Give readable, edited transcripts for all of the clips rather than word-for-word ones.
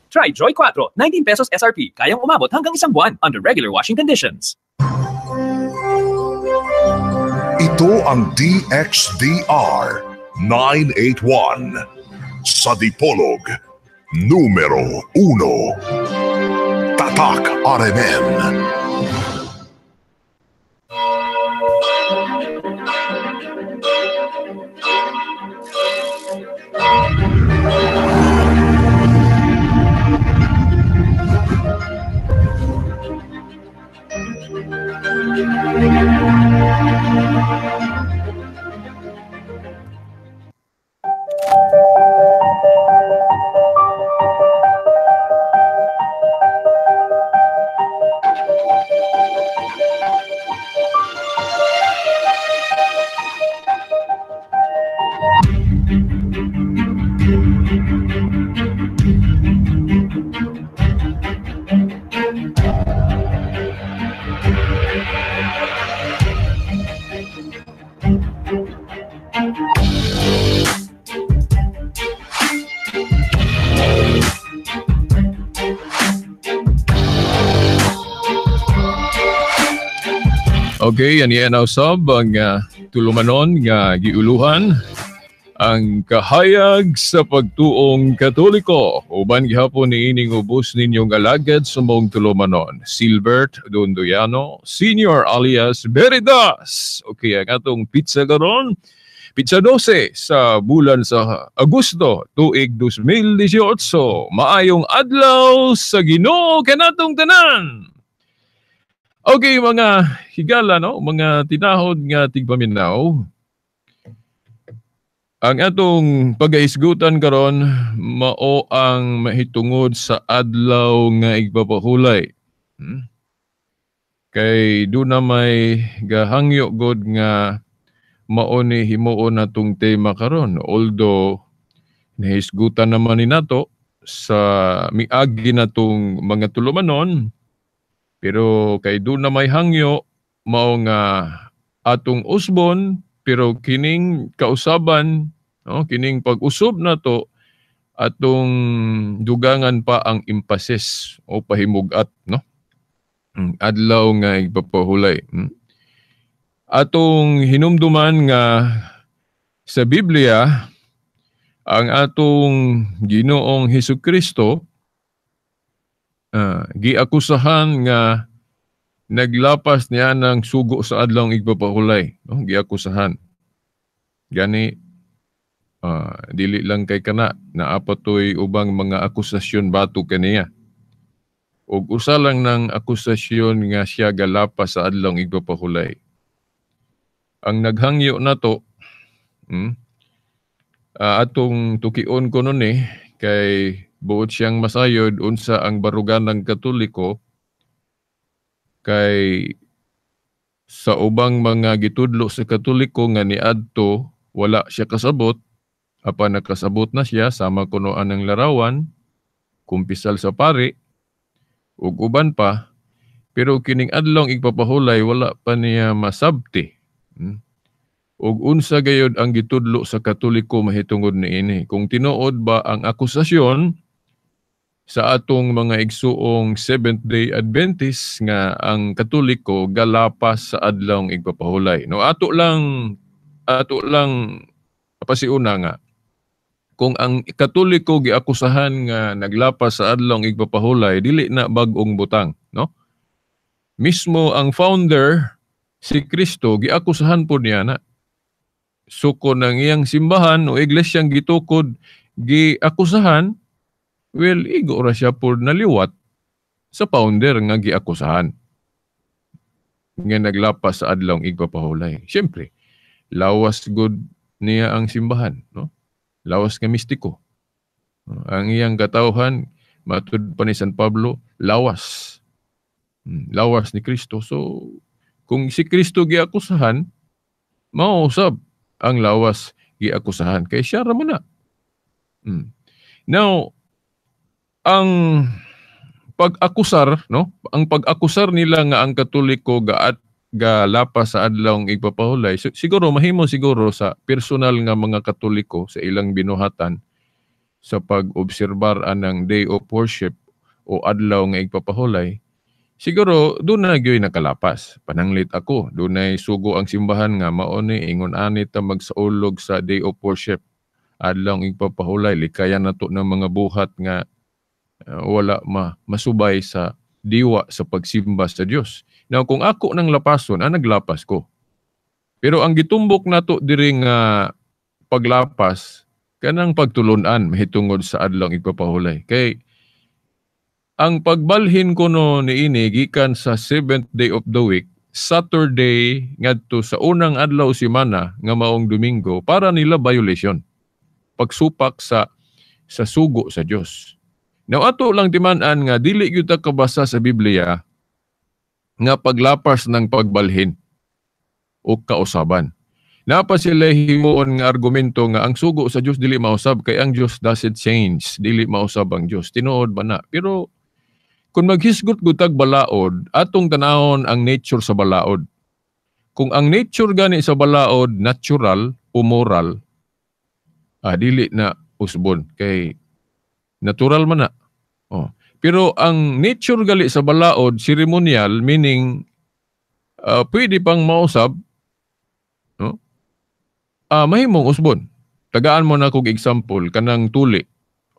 Try Joy 4, 19 pesos SRP. Kayang umabot hanggang isang buwan under regular washing conditions. Ito ang DXDR 981 sa Dipolog, numero 1. Tatak RMN. Okay, yan yan usab ang tulumanon nga giuluhan ang kahayag sa pagtuong Katoliko. Uban gihapon niining ubos ninyong alagad sa mong tulumanon. Silbert Dondoyano, Senior alias Veritas. Okay, ang atong pizza karon, pizza 12 sa bulan sa Agosto, tuig 2018. Maayong adlaw sa Ginoo kanatong tanan. Okay, mga higala, no? Mga tinahod nga tigpaminaw. Ang atong pagaisgutan karon mao ang mahitungod sa adlaw nga igpapahulay. Kay duna may gahangyo god nga mao ni himuon natong tema karon. Although nahisgutan naman ni nato sa miagi natong mga tulumanon, pero kay doon na may hangyo, mao nga atong usbon, pero kining kausaban, no, kining pag-usab nato, atong dugangan pa ang emphasis o pahimugat, no? Adlaw nga igpapahulay. Atong hinumduman nga sa Biblia, ang atong Ginoong Hesukristo giakusahan nga naglapas niya ng sugo sa adlawng igpapahulay, no? Giakusahan. Gani dili lang kay kana naapatoy ubang mga akusasyon bato kaniya. Og usa lang ng akusasyon nga siya galapas sa adlawng igpapahulay. Ang naghangyo nato, atong tukion ko nun kay buot siyang masayod unsa ang barugan ng Katoliko kay sa ubang mga gitudlo sa Katoliko nga niadto wala siya kasabot, apan nakasabot na siya sama kuno anang larawan kumpisal sa pari ug uban pa, pero kining adlong igpapahulay wala pa niya masabti. Ug unsa gayod ang gitudlo sa Katoliko mahitungod niini? Kung tinuod ba ang akusasyon sa atong mga igsuong Seventh-day Adventist nga ang Katoliko galapas sa adlawng igpapahulay. No, ato lang pasiuna nga kung ang Katoliko giakusahan nga naglapas sa adlawng igpapahulay, dili na bag-ong butang, no? Mismo ang founder si Kristo giakusahan po niya na suko ng iyang simbahan o iglesyang gitukod giakusahan, well, igo ra siya po naliwat sa founder nga giakusahan nga naglapas sa adlawng igpapahulay. Siyempre, lawas good niya ang simbahan, no? Lawas nga mistiko. Ang iyang katawhan, matud pa ni San Pablo, lawas. Lawas ni Kristo. So, kung si Kristo giakusahan, mausab ang lawas giakusahan. Kay siya ra man na. Now, ang pag-akusar, no? Ang pag-akusar nila nga ang Katoliko galapas sa adlawng igpapahulay, so, siguro mahimo siguro sa personal nga mga Katoliko sa ilang binuhatan. sa pag-obserbar anang day of worship o adlaw nga igpapahulay, siguro doon na gyoy nakalapas. Pananglit ako, dunay sugo ang simbahan nga mao ni ingon ani ta magsaulog sa day of worship. Adlaw igpapahulay, likayan nato ng mga buhat nga wala masubay sa diwa sa pagsimba sa Dios. Now kung ako nang lapason, naglapas ko. Pero ang gitumbok nato diri nga paglapas kanang pagtulunan mahitungod sa adlaw igpapahulay. Kay ang pagbalhin kuno niini gikan sa 7th day of the week, Saturday ngadto sa unang adlaw semana nga maong Domingo, para nila violation. Pagsupak sa sugo sa Dios. Now ato lang timan-an nga dili gyud ta kabasa sa Biblia nga paglapas ng pagbalhin o kausaban. Napa sila himuon nga argumento nga ang sugo sa Dios dili mausab kay ang Dios doesn't change, dili mausab ang Dios. Tinuod ba na? Pero kung maghisgot gutag balaod, atong tanahon ang nature sa balaod. Kung ang nature gani sa balaod natural o moral, dili na usbon kay natural man na. Oh. Pero ang nature gali sa balaod ceremonial, meaning pwede pang mausab, no? Mahimong usbon. Tagaan mo na kog example kanang tuli.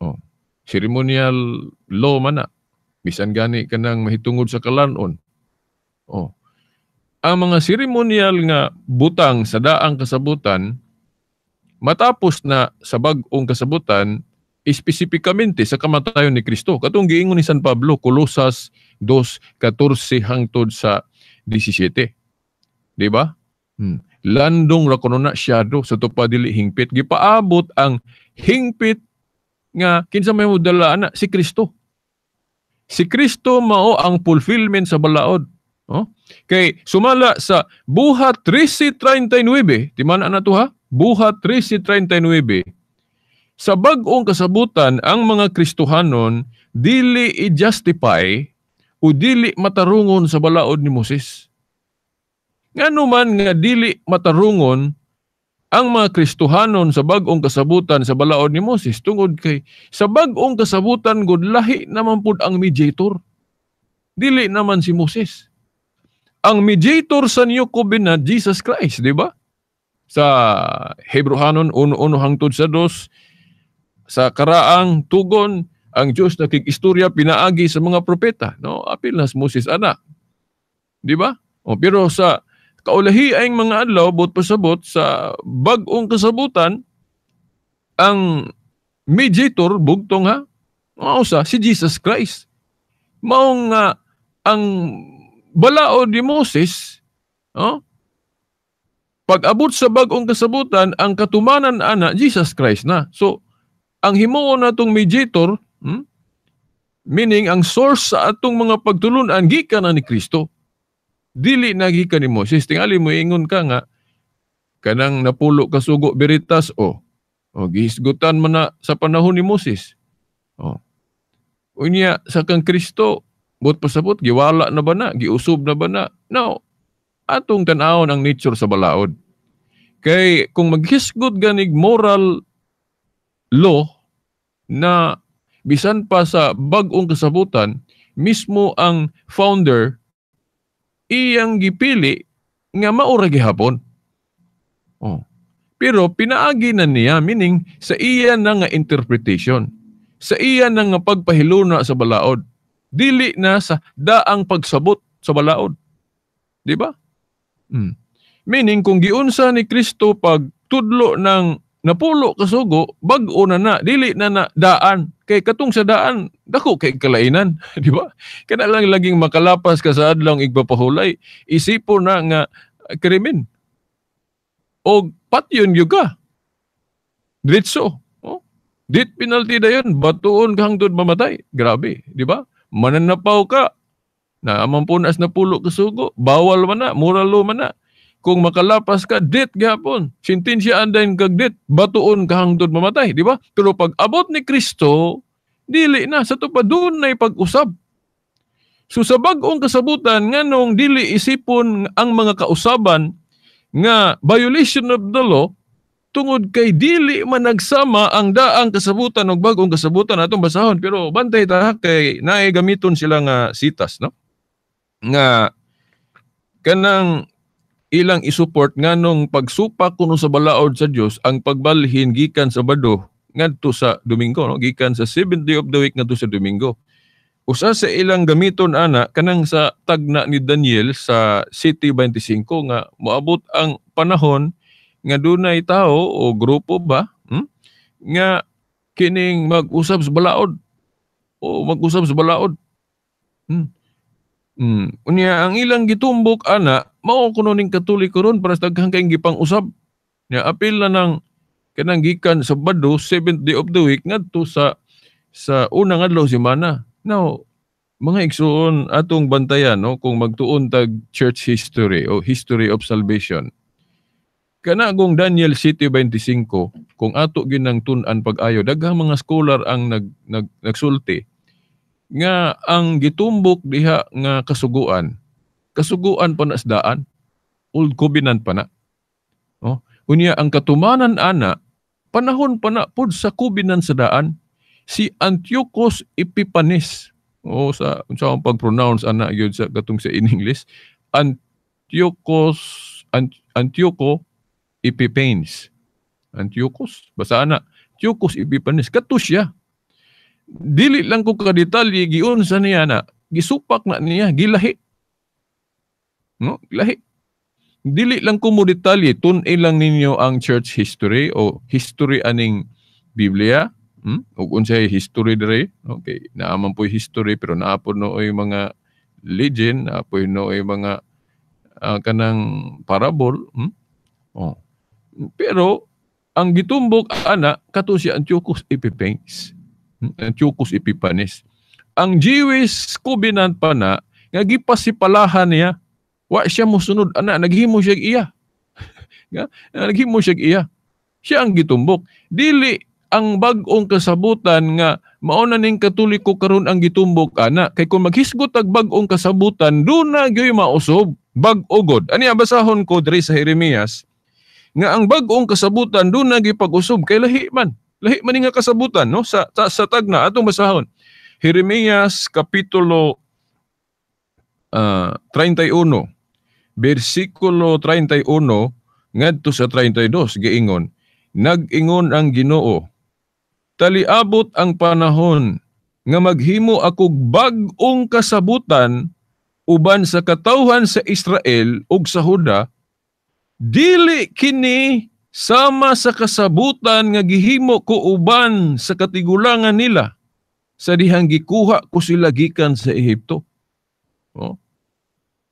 Oh. Ceremonial law man na. Bisan gani kanang mahitungod sa kalanon. Oh. Ang mga ceremonial nga butang sa daang kasabutan matapos na sa bag-ong kasabutan, espesipikamente sa kamatayon ni Kristo. Katong giingon ni San Pablo, Colosas 2:14 hangtod sa 17. Di ba? Landong ra kuno na shadow sa tupa dili hingpit. Gipaabot ang hingpit nga kinsa may modala ana si Kristo. Si Kristo mao ang fulfillment sa balaod. Oh? Kay sumala sa Buhat 13:39, timan na to ha? Buhat 13:39. Sa bag-ong kasabutan, ang mga Kristohanon dili i-justify o dili matarungon sa balaod ni Moses. Ngano man nga dili matarungon ang mga Kristohanon sa bag-ong kasabutan sa balaod ni Moses tungod kay sa bag-ong kasabutan gud lahi naman pud ang mediator. Dili naman si Moses. Ang mediator sa New Covenant, Jesus Christ, di ba? Sa Hebreohanon 1:1 hangtod sa 2, sa karaang tugon ang Dios nakig-istorya pinaagi sa mga propeta, no? Apil na si Moses ana. Di ba? O, pero sa kaulahi ang mga adlaw bot pasabot sa bag-ong kasabutan ang mediator bugtong ha mao sa si Jesus Christ. Mao nga ang balaod ni Moses, oh, pag-abot sa bag-ong kasabutan ang katumanan ana Jesus Christ na. So ang himuon natong mediator, meaning ang source sa atong mga pagtulunan gikan na ni Kristo. Dili na gikan ni Moses. Tingali mo ingon ka nga kanang napulo ka sugo Veritas o gihisgutan man na sa panahon ni Moses. Oh. Unya sa kang Kristo but pasabot giwala na ba na, giusob na ba na? Now, atong tan-awon ang nature sa balaod. Kay kung maghisgot ganig moral law na bisan pa sa bag-ong kasabutan, mismo ang founder iyang gipili nga maura gihapon. Oh. Pero pinaagi na niya, meaning sa iya na nga interpretation, sa iya na nga pagpahiluna sa balaod, dili na sa daang pagsabot sa balaod. Di ba? Meaning kung giunsa ni Kristo pagtudlo ng napulo kasugo, bag-o na na, dili na na daan. Kay katong sa daan, dako kay kalainan, di ba? Kana lang laging makalapas ka sa adlong igpapahulay, isipo na nga krimen. O patyon gyud ka. Diretso. Oh. Death penalty dayon, batuon ka hangtod mamatay. Grabe, di ba? Mananapaw ka. Na amampunas na pulo kasugo, bawal man na, moral law man na. Kung makalapas ka, death gihapon. Sentensya andayon kag death, batuon ka hangtod mamatay, di ba? Pero pag abot ni Kristo, dili na sa tupad dunay pag-usab. So sa bag-ong kasabutan nganong dili isipon ang mga kausaban nga violation of the law, Tungod kay dili man nagsama ang daang kasabutan og bag-ong kasabutan. Atong basahon, pero bantay ta kay naay gamiton sila nga sitas, no? Nga kanang ilang isupport nganong pagsupak kuno sa balaod sa Dios ang pagbalhin gikan Sabado ngadto sa Domingo, no? Gikan sa 7th day of the week ngadto sa Domingo. Usa sa ilang gamiton ana kanang sa tagna ni Daniel sa 7:25 nga moabot ang panahon nga dunay tao o grupo ba nga kining mag-usab sa balaod o mag-usab sa balaod. Unya ang ilang gitumbok ana mao kuno ning Katoliko ron para sa daghang kayong gipang-usab. Nya apil na nang kanang gikan Sabado 7th day of the week ngadto sa unang adlaw semana. Now, mga igsuon, atong bantayan, no, kung magtuon tag church history o history of salvation. Kana gong Daniel 7:25, kung ato ginang tun-an pag-ayo, daghang mga scholar ang nagsulti nga ang gitumbok diha nga kasuguan, kasuguan pa na sa daan, old covenant pa na. Oh, unya ang katumanan ana, panahon pa na pud sa covenant sa daan, si Antiochus Epiphanes. O sa unsa ang pag-pronounce ana gyud sa katong sa in English, Antioco Epiphanes. Antiochus, basta ana, Antiochus Epiphanes kato siya. Dili lang ko kadetalye giunsa niya na, gisupak na niya, gilahi. No, gilahi. Dili lang ko mo detalye, tun-i lang ninyo ang church history o history aning Biblia. Ug unsay history dire? Okay, naa man po'y history pero naa po nooy mga legend, naa po'y nooy mga kanang parable. Oh. Pero ang gitumbok ana kato si Antiochus Epiphanes. Antiochus Epiphanes. Ang Jewish covenant pa na nga gipasipalahan niya, wa siya mosunod ana, naghimo siya iya. Nga naghimo siya iya. Siya ang gitumbok. Dili ang bag-ong kasabutan nga mao na ning Katoliko karon ang gitumbok ana, kay kung maghisgot og bag-ong kasabutan duna gyoy mausog bag-o god. Ani basahon ko diri sa Jeremias nga ang bag-ong kasabutan duna gipag-usog kay lahi man. Lahi man nga kasabutan, no, sa tagna. Atong basahon. Jeremias kapitulo 31 bersikulo 31 ngadto sa 32 giingon, nag-ingon ang Ginoo, taliabot ang panahon nga maghimo akog bag-ong kasabutan uban sa katawhan sa Israel ug sa Huda, dili kini sama sa kasabutan nga gihimo ko uban sa katigulangan nila sa dihang gikuha ko sila gikan sa Ehipto. Oh.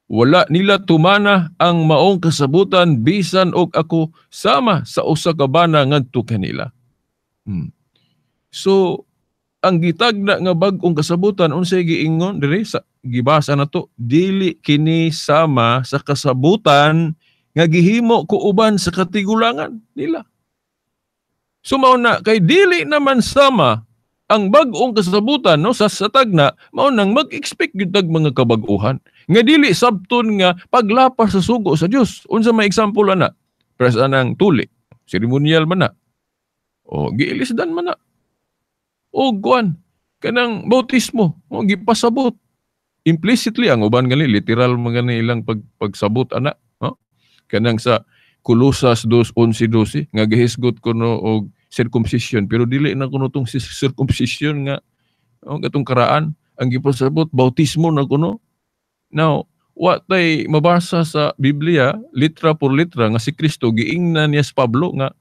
Wala nila tumana ang maong kasabutan bisan og ako sama sa usa ka bana ngadto kanila. So ang gitagna nga bag-ong kasabutan unsay giingon diri sa gibasa nato, dili kini sama sa kasabutan nga gihimo ko uban sa katigulangan nila. So mao na kay dili naman sama ang bag-ong kasabutan, no, sa tagna, mao nang mag-expect gyud tag mga kabag-uhan nga dili sabton nga paglapas sa sugo sa Dios. Unsa may example ana? Pres anang tuli, seremonial man na. O giilisdan man na. O kuan kanang bautismo, o gipasabot implicitly ang uban gali literal man gani ilang pagsabot ana, no? Kanang sa Kolosas 2:11-12 nga gihisgot kuno og circumcision, pero dili na kuno tong circumcision nga oh, katong karaan ang gipasabot bautismo na kuno. Now, wa tay mabasa sa Biblia litra por litra nga si Kristo giingnan niya sa Pablo nga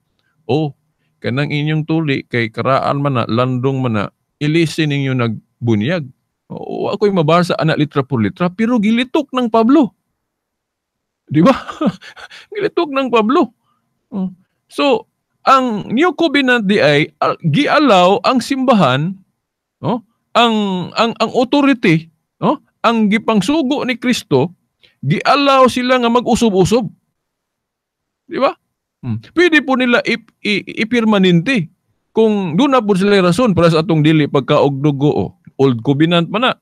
oh kanang inyong tuli kay karaan man na, landong man na, ilisin ninyo nagbunyag. O, ako'y mabasa ana litra por litra, pero gilitok ng Pablo. Di ba? Gilitok ng Pablo. So, ang New Covenant di ay gialaw ang simbahan, no? Ang authority, no? Ang gipangsugo ni Kristo, gialaw sila nga mag-usob-usob. Di ba? Pwede po nila ipirmanente kung doon na po sila rason para sa atong dili pagkaog dugo, oh. Old Covenant man na.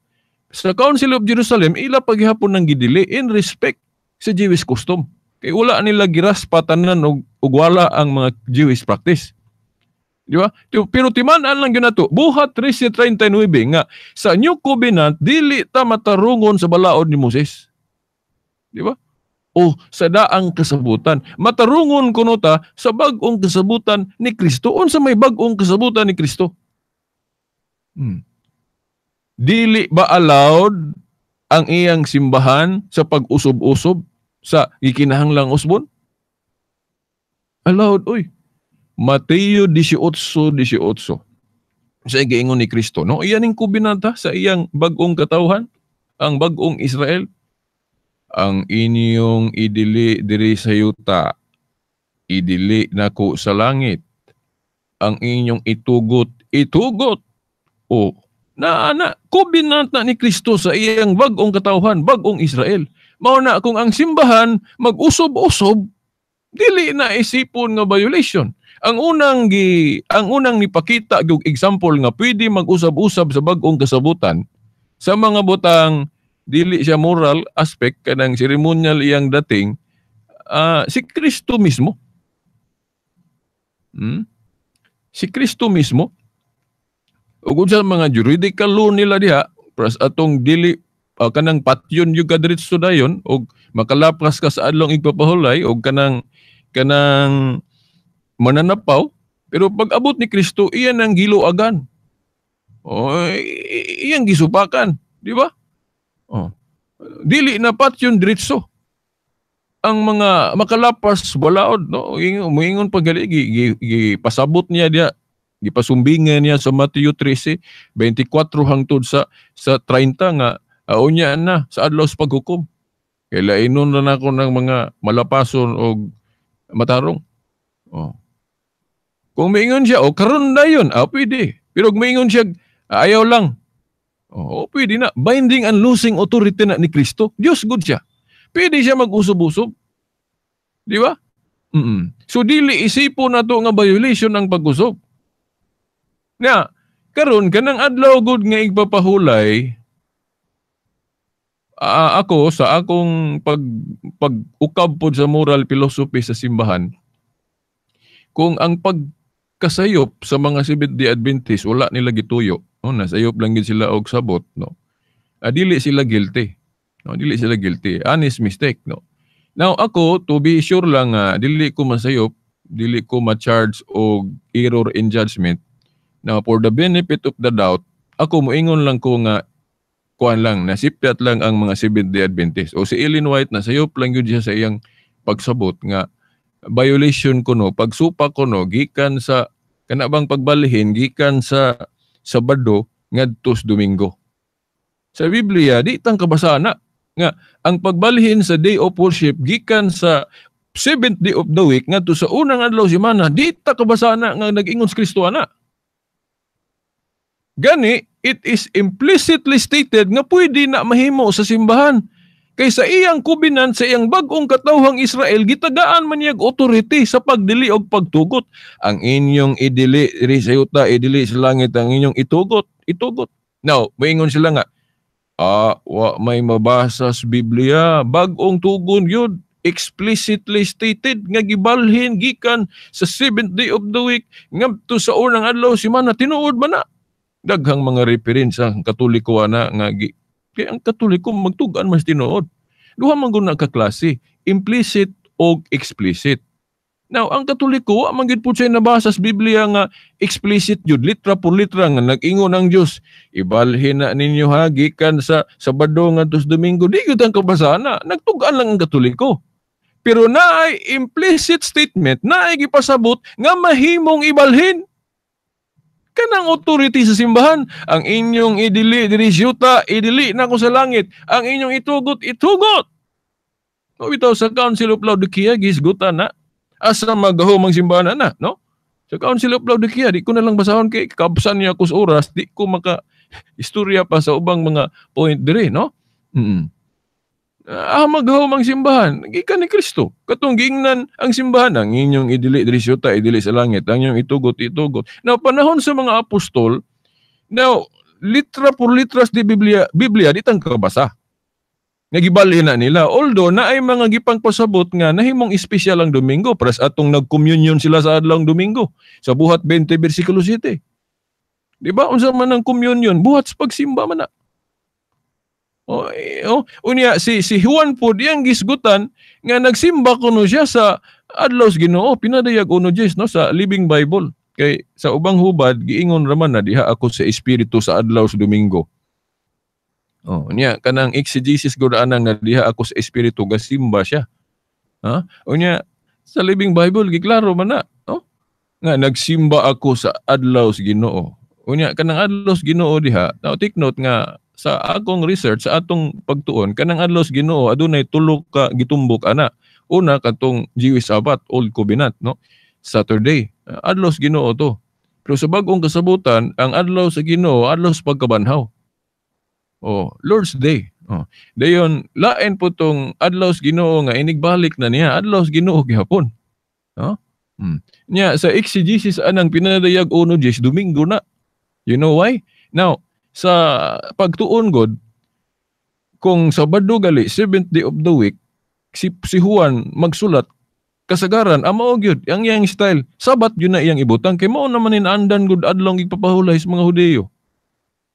Sa Council of Jerusalem, ila paghihapon ng gidili in respect sa Jewish custom. Kay wala nila giraspa tanan og wala ang mga Jewish practice. Di ba? Pero timan-an lang gyud nato. Buhat 13:39 nga sa New Covenant dili ta matarungon sa balaod ni Moses. Di ba? O sa daang kasabutan. Matarungon kuno ta sa bag-ong kasabutan ni Kristo. Unsa may bag-ong kasabutan ni Kristo? Dili ba allowed ang iyang simbahan sa pag-usob-usob sa gikinahanglang usbon? Allowed, oy. Mateo 18:18. Sa giingon ni Kristo, no? Iyan ning kubinanta sa iyang bag-ong katawhan, ang bag-ong Israel. Ang inyong idili diri sa yuta, idili nako sa langit. Ang inyong itugot, itugot. O, na covenant na ni Kristo sa iyang bag-ong katawhan, bag-ong Israel. Mao na kung ang simbahan mag-usob-usob, dili na isipon nga violation. Ang unang nipakita og example nga pwede mag-usab-usab sa bag-ong kasabutan sa mga butang dili siya moral aspect kanang ceremonial iyang dating, si Kristo mismo. Si Kristo mismo. Ug unsa mga juridical law nila diha, pras atong dili kanang patyon yung kadiretso dayon og makalapas ka sa adlong igpapahulay og kanang mananapaw, pero pag abot ni Kristo iyan ang giluagan. O iyang gisupakan, di ba? Oh. Dili na patyon diretso. Ang mga makalapas balaod, no, muingon pagali gipasabot niya diha, gipasumbingan niya sa Mateo 13:24 hangtod sa 30 nga unya na sa adlaw sa paghukom. Kay lainon na nako ng mga malapason og matarong. Oh. Kung miingon siya, o karon dayon, pwede. Pero kung miingon siya, ayaw lang. Oh, pwede na. Binding and losing authority na ni Kristo. Diyos good siya. Pwede siya mag-usob-usob. Di ba? So dili isipo na to nga violation ang pag-usob. Na, karon kanang adlaw good nga igpapahulay, ako sa akong pag-ukab pod sa moral philosophy sa simbahan, kung ang pagkasayop sa mga Seventh-day Adventist wala nila gituyo, no, nasayop lang gid sila og sabot, no. Dili sila guilty. No, dili sila guilty. Honest mistake, no. Now ako, to be sure lang dili ko masayop, dili ko ma-charge og error in judgment. Now for the benefit of the doubt, ako moingon lang ko nga kuan lang, nasipyat lang ang mga Seventh-day Adventist. O si Ellen White, nasayop lang yun siya sa iyang pagsabot nga violation kuno, pagsupa kuno, gikan sa kanabang pagbalihin, gikan sa Sabado ngadto sa Domingo. Sa Biblia, di tang kabasa na nga ang pagbalhin sa day of worship gikan sa seventh day of the week ngadto sa unang adlaw semana, di ta kabasa na nga nag-ingon si Kristo ana. Gani, it is implicitly stated nga pwede na mahimo sa simbahan. Kay sa iyang covenant, sa iyang bag-ong katawhang Israel, gitagaan man niyag authority sa pagdili og pagtugot. Ang inyong idili diri sa yuta, idili sa langit, ang inyong itugot, itugot. Now, moingon sila nga, wa may mabasa sa Biblia, bag-ong tugon yun, explicitly stated nga gibalhin gikan sa seventh day of the week ngadto sa unang adlaw semana, tinuod ba na? Daghang mga reference ang Katoliko ana nga kaya ang Katoliko magtugan mas tinuod. Duha man gud na ka klase, implicit o explicit. Now, ang Katoliko wa man gid pud siya nabasa sa Biblia nga explicit jud, litra por litra nga nag-ingon ang Dios, ibalhin na ninyo ha gikan sa Sabado ngadto sa Domingo. Di gyud ang kabasa na, nagtug-an lang ang Katoliko. Pero naay implicit statement, naay gipasabot nga mahimong ibalhin. Kanang authority sa simbahan, ang inyong idili diri sa yuta, idili na ko sa langit, ang inyong itugot, itugot. O bitaw sa Council of Laodicea gisgutan na asa magahom ang simbahan na, no? Sa Council of Laodicea, di ko na lang basahon kay kabsan niya ko sa oras, di ko maka istorya pa sa ubang mga point diri, no? Magahom ang simbahan, gikan ni Kristo. Katong giingnan ang simbahan, ang inyong idili diri sa yuta, idili sa langit, ang inyong itugot, itugot. Now, panahon sa mga apostol, now, litra por litras di Biblia, di tang kabasa. Nga gibalhin na nila. Although naay mga gipangpasabot nga nahimong espesyal ang Domingo para sa atong nag-communion sila sa adlawng Domingo sa Buhat 20 versikulo 7. Di ba? Unsa man ang communion? Buhat sa pagsimba man na. Oh, oh, unya si si Juan pod iyang gisgutan nga nagsimba kuno siya sa adlaw sa Ginoo, Pinadayag 1:10, no, sa Living Bible. Kay sa ubang hubad giingon raman na diha ako sa espiritu sa adlaw sa Domingo. Oh, niya kanang exegesis gud anang na diha ako sa espiritu gasimba siya. Ha? Unya sa Living Bible giklaro man na, no? Nga nagsimba ako sa adlaw sa Ginoo. Unya kanang adlaw sa Ginoo diha, now take note nga sa akong research sa atong pagtuon, kanang adlaw sa Ginoo adunay tulo ka gitumbok ana. Una, katong Jewish Sabbath, Old Covenant, no? Saturday. Adlaw sa Ginoo to. Pero sa bag-ong kasabutan, ang adlaw sa Ginoo, adlaw sa pagkabanhaw. Oh, Lord's Day. Oh. Dayon lain po tong adlaw sa Ginoo nga inigbalik na niya, adlaw sa Ginoo gihapon. No? Nya sa exegesis anang Pinadayag 1:10, Domingo na. You know why? Now, sa pagtuon god, kung Sabado gali, seventh day of the week, si Juan magsulat kasagaran amo gyud ang iyang style. Sabat gyud na iyang ibutang kay mao naman inaandan gud adlong gipapahulay sa mga Hudeyo.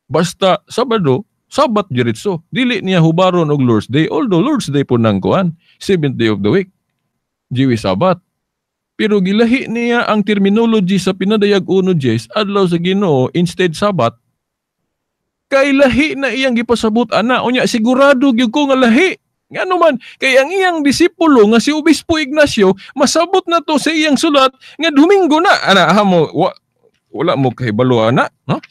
Basta Sabado, Sabat diretso. Dili niya hubaron og Lord's Day, although Lord's Day po nang kuan, seventh day of the week. Jewish Sabbath. Pero gilahi niya ang terminology sa Pinadayag 1:10, adlaw sa Ginoo instead Sabat. Kay lahi na iyang gipasabot ana, unya sigurado gyud ko nga lahi. Ngano man kay ang iyang disipulo nga si Obispo Ignacio masabot na to sa iyang sulat nga Domingo na. Ana ha mo wa, wala mo kahibalo ana, no?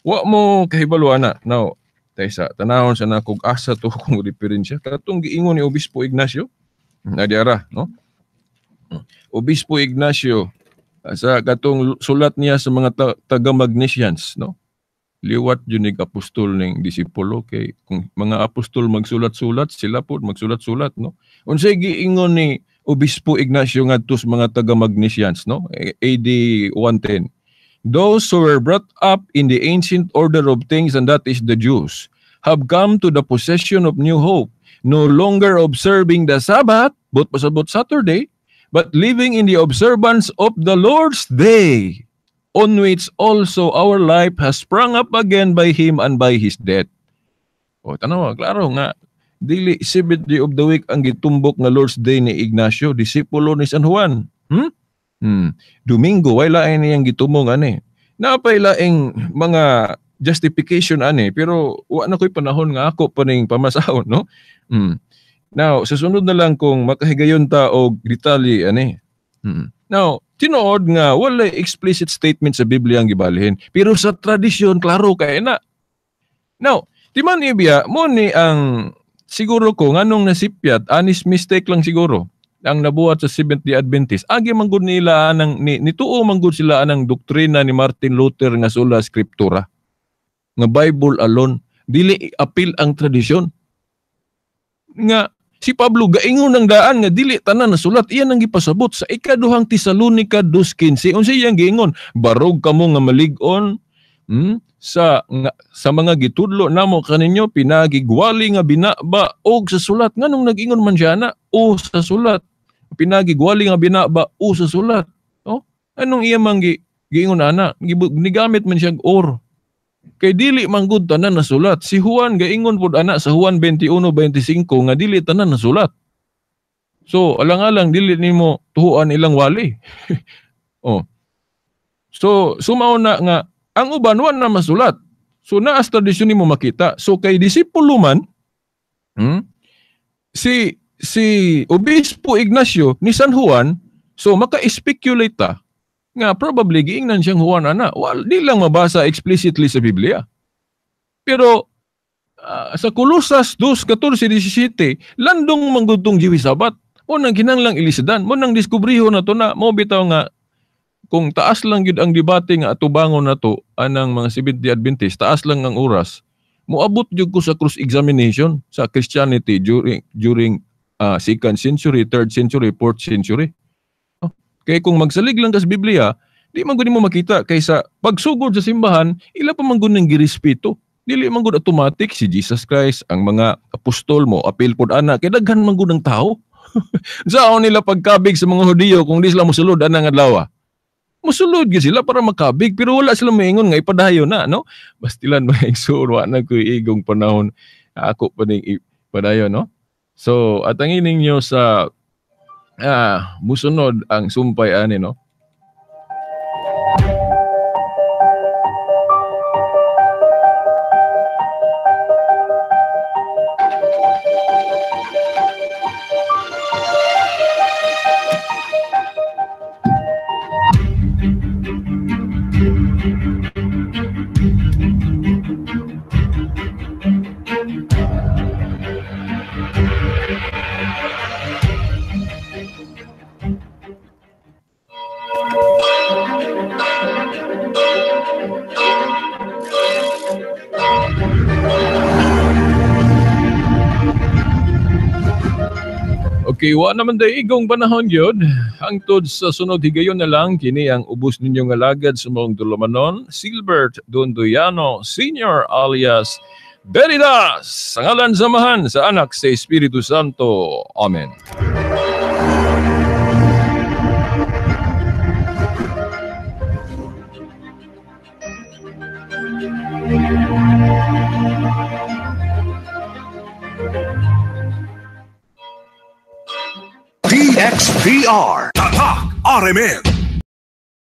Wa mo kahibalo ana. Now, taysa tanawon sa nakog asa to kung referensya katong giingon ni Obispo Ignacio na diara, no? Obispo Ignacio sa katong sulat niya sa mga taga-Magnesians, no? Liwat yun nig apostol ning disipulo kay kung mga apostol magsulat-sulat sila po magsulat-sulat, no? Unsay giingon ni Obispo Ignacio ngadto sa mga taga-Magnesians, no? AD 110. Those who were brought up in the ancient order of things, and that is the Jews, have come to the possession of new hope, no longer observing the Sabbath, but pasabot Saturday, but living in the observance of the Lord's Day, on which also our life has sprung up again by Him and by His death. O, tanawa, klaro nga, dili seventh day of the week ang gitumbok nga Lord's Day ni Ignacio, disipulo ni San Juan. Domingo, way lain niyang gitumong ani. Napay laing mga justification ani, pero wa na ko'y panahon nga ako pa ning pamasahon, no? Now, sa sunod na lang kung makahigayon ta og detalye ani. Now, tinuod nga walay explicit statement sa Biblia ang gibalhin, pero sa tradisyon klaro kay na. Now, timan ibiya mo ni ang siguro ko nganong nasipyat anis mistake lang siguro ang nabuhat sa Seventh-day Adventist. Agi man gud nila anang ni nituo man gud sila anang doktrina ni Martin Luther nga sola scriptura. Nga Bible alone, dili apil ang tradisyon. Nga si Pablo gaingon ng daan nga dili tanan nasulat, iyan ang gipasabot sa ikaduhang Tesalonica 2:15. Unsa iyang giingon? Barog kamo nga malig-on sa mga gitudlo namo kaninyo pinagigwali nga binaba og sa sulat. Nganong nag-ingon man siya na o sa sulat? Pinagigwali nga binaba o sa sulat. Oh, anong iya man giingon ana? Nigamit man siya or. Kay dili man gud tanan nasulat. Si Juan gaingon pud ana sa Juan 21:25 nga dili tanan nasulat. So alang-alang dili nimo tuhuan ilang wali. Oh. So sumaw na nga ang uban wa na masulat. So naas tradisyon nimo makita. So kay disipulo man si Obispo Ignacio ni San Juan, so maka-speculate ta nga probably giingnan siyang Juan ana. Well, di lang mabasa explicitly sa Biblia. Pero sa Colosas 2:14-17, landong manggutong Jewish Sabbath. Mo nang kinahanglang ilisidan, mo nang diskubriho na to na mo bitaw nga kung taas lang gyud ang debate nga atubangon na to anang mga Seventh-day Adventist, taas lang ang oras, moabot gyud ko sa cross examination sa Christianity during second century, third century, fourth century. Oh, kay kung magsalig lang ka sa Biblia, di man gud nimo makita kaysa pagsugod sa simbahan, ila pa man gud ning girespeto. Dili man gud automatic si Jesus Christ ang mga apostol mo apil pod ana kay daghan man gud ang tao. Saon nila pagkabig sa mga Hudiyo kung di sila mosulod anang adlaw? Mosulod gyud sila para makabig pero wala sila moingon nga ipadayon na, no? Bastilan mga igsoon, wa na koy igong panahon ako pa ning ipadayon, no? So atangin ninyo sa musunod ang sumpay ani, no? Okay, wa naman day igong panahon gyud. Hangtod sa sunod higayon na lang kini ang ubos ninyong alagad sa mong dulumanon, Silbert Dondoyano Senior alias Beridas. Sa ngalan sa Amahan, sa Anak, sa Espiritu Santo. Amen. DXDR Tatak RMN.